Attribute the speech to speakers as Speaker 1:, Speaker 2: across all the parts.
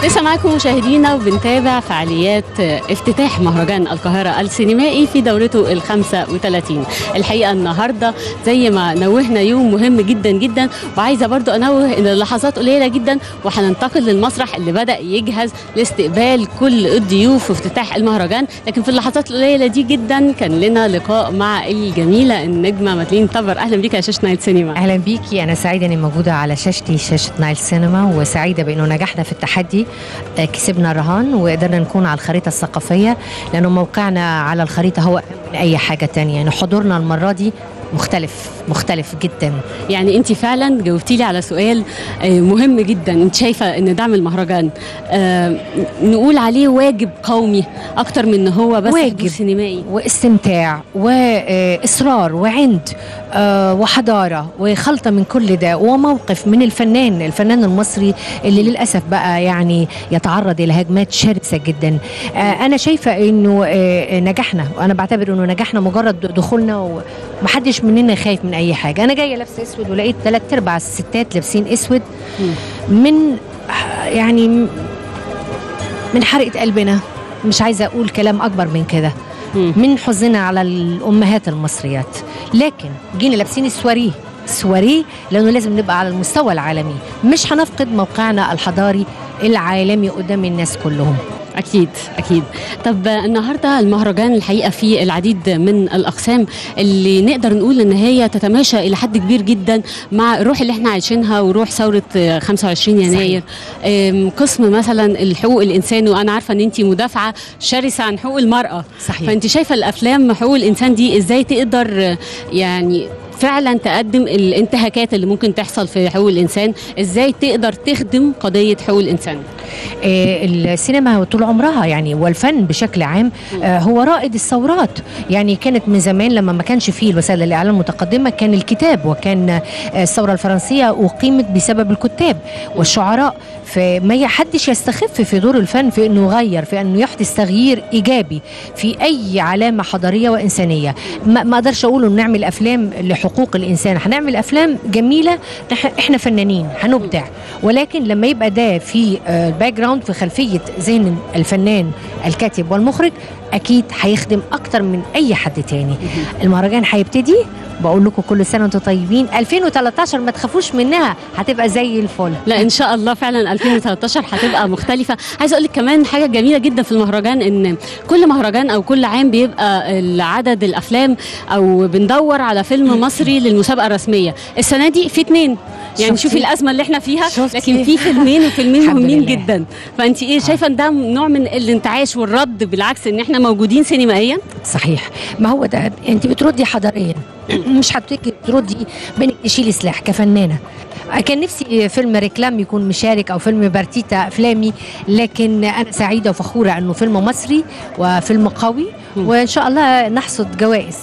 Speaker 1: لسه معاكم مشاهدينا وبنتابع فعاليات افتتاح مهرجان القاهرة السينمائي في دورته 35. الحقيقة النهاردة زي ما نوهنا يوم مهم جدا جدا، وعايزة برضو أنوه إن اللحظات قليلة جدا وهننتقل للمسرح اللي بدأ يجهز لاستقبال كل الضيوف في افتتاح المهرجان. لكن في اللحظات القليلة دي جدا كان لنا لقاء مع الجميلة النجمة مادلين طبر. أهلا بيك يا شاشة نايل سينما.
Speaker 2: أهلا بيكي، أنا سعيدة إني موجودة على شاشتي شاشة نايل سينما، وسعيدة بإنه نجحنا في التحدي، كسبنا الرهان وقدرنا نكون على الخريطة الثقافية، لأنه موقعنا على الخريطة هو أهم من أي حاجة تانية. يعني حضورنا المرة دي مختلف مختلف جدا.
Speaker 1: يعني انت فعلا جاوبتي لي على سؤال مهم جدا. انت شايفه ان دعم المهرجان نقول عليه واجب قومي اكتر من ان هو بس واجب سينمائي،
Speaker 2: واستمتاع واصرار وعند وحضارة وخلطه من كل ده، وموقف من الفنان المصري اللي للاسف بقى يعني يتعرض الى هجمات شرسة جدا. انا شايفه انه نجحنا، وانا بعتبر انه نجحنا مجرد دخولنا، ومحدش مننا خايف من اي حاجة. انا جاية لابسه اسود ولقيت 3/4 الستات لابسين اسود، من يعني من حرقه قلبنا، مش عايزه اقول كلام اكبر من كده، من حزننا على الامهات المصريات، لكن جينا لابسين السواريه سواريه لانه لازم نبقى على المستوى العالمي، مش هنفقد موقعنا الحضاري العالمي قدام الناس كلهم.
Speaker 1: أكيد أكيد. طب النهاردة المهرجان الحقيقة فيه العديد من الأقسام اللي نقدر نقول إن هي تتماشى إلى حد كبير جدا مع الروح اللي احنا عايشينها وروح ثورة 25 يناير. قسم مثلا الحقوق الإنسان، وأنا عارفة إن أنت مدافعة شرسة عن حقوق المرأة.
Speaker 2: صحيح.
Speaker 1: فأنت شايفة الأفلام حقوق الإنسان دي إزاي تقدر يعني فعلا تقدم الانتهاكات اللي ممكن تحصل في حقوق الإنسان، إزاي تقدر تخدم قضية حقوق الإنسان؟
Speaker 2: السينما طول عمرها يعني والفن بشكل عام هو رائد الثورات. يعني كانت من زمان لما ما كانش فيه الوسائل الإعلام المتقدمة كان الكتاب، وكان الثورة الفرنسية أقيمت بسبب الكتاب والشعراء. فما حدش يستخف في دور الفن في أنه يغير، في أنه يحدث تغيير إيجابي في أي علامة حضارية وإنسانية. ما أقدرش أقول إنه نعمل أفلام لحقوق الإنسان، هنعمل أفلام جميلة، إحنا فنانين هنبدع، ولكن لما يبقى ده في background، في خلفية ذهن الفنان الكاتب والمخرج، أكيد هيخدم أكتر من أي حد تاني. المهرجان هيبتدي، بقول لكم كل سنة وانتم طيبين، 2013 ما تخافوش منها، هتبقى زي الفل.
Speaker 1: لا إن شاء الله فعلا 2013 هتبقى مختلفة. عايزة أقول لك كمان حاجة جميلة جدا في المهرجان، إن كل مهرجان أو كل عام بيبقى عدد الأفلام أو بندور على فيلم مصري للمسابقة الرسمية. السنة دي في 2، يعني شوفي الأزمة اللي احنا فيها، لكن في فيلمين وفيلمين مهمين جدا. فأنت إيه شايفة إن ده نوع من الانتعاش والرد، بالعكس إن احنا موجودين سينمائيا؟
Speaker 2: صحيح، ما هو ده، أنت بتردي حضاريا، مش هتيجي تردي بانك تشيلي سلاح كفنانه. كان نفسي فيلم ريكلام يكون مشارك او فيلم بارتيتا افلامي، لكن انا سعيدة وفخوره انه فيلم مصري وفيلم قوي، وان شاء الله نحصد جوائز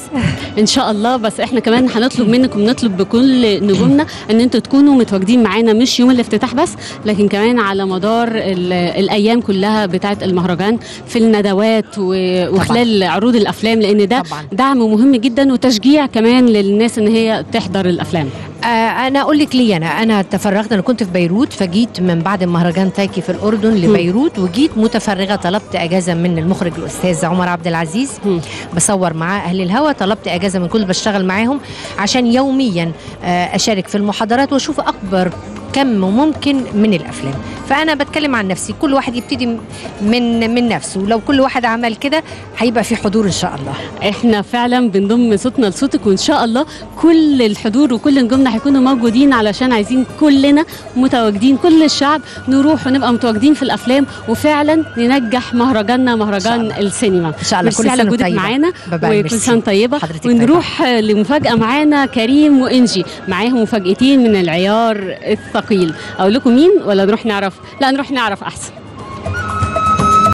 Speaker 1: ان شاء الله. بس احنا كمان هنطلب منكم، نطلب بكل نجومنا ان انتوا تكونوا متواجدين معانا، مش يوم الافتتاح بس، لكن كمان على مدار الايام كلها بتاعه المهرجان، في الندوات وخلال عروض الافلام، لان ده طبعا دعم مهم جدا وتشجيع كمان للناس ان هي تحضر الافلام.
Speaker 2: انا اقول لك ليه، انا تفرغت، انا كنت في بيروت، فجيت من بعد مهرجان تايكي في الاردن لبيروت، وجيت متفرغه، طلبت اجازه من المخرج الاستاذ عمر عبد العزيز، بصور معاه اهل الهوى، طلبت اجازه من كل بشتغل معاهم عشان يوميا اشارك في المحاضرات واشوف اكبر كم ممكن من الافلام. فانا بتكلم عن نفسي، كل واحد يبتدي من نفسه، ولو كل واحد عمل كده هيبقى في حضور ان شاء الله.
Speaker 1: احنا فعلا بنضم صوتنا لصوتك، وان شاء الله كل الحضور وكل نجومنا هيكونوا موجودين، علشان عايزين كلنا متواجدين، كل الشعب نروح ونبقى متواجدين في الافلام، وفعلا ننجح مهرجاننا، مهرجان السينما
Speaker 2: ان شاء الله. كل سنة وجودك
Speaker 1: معانا، وكل سنة طيبة. ونروح لمفاجاه معانا كريم وانجي، معاهم مفاجاتين من العيار الثقيل. اقول لكم مين ولا نروح نعرف؟ لا نروح نعرف احسن.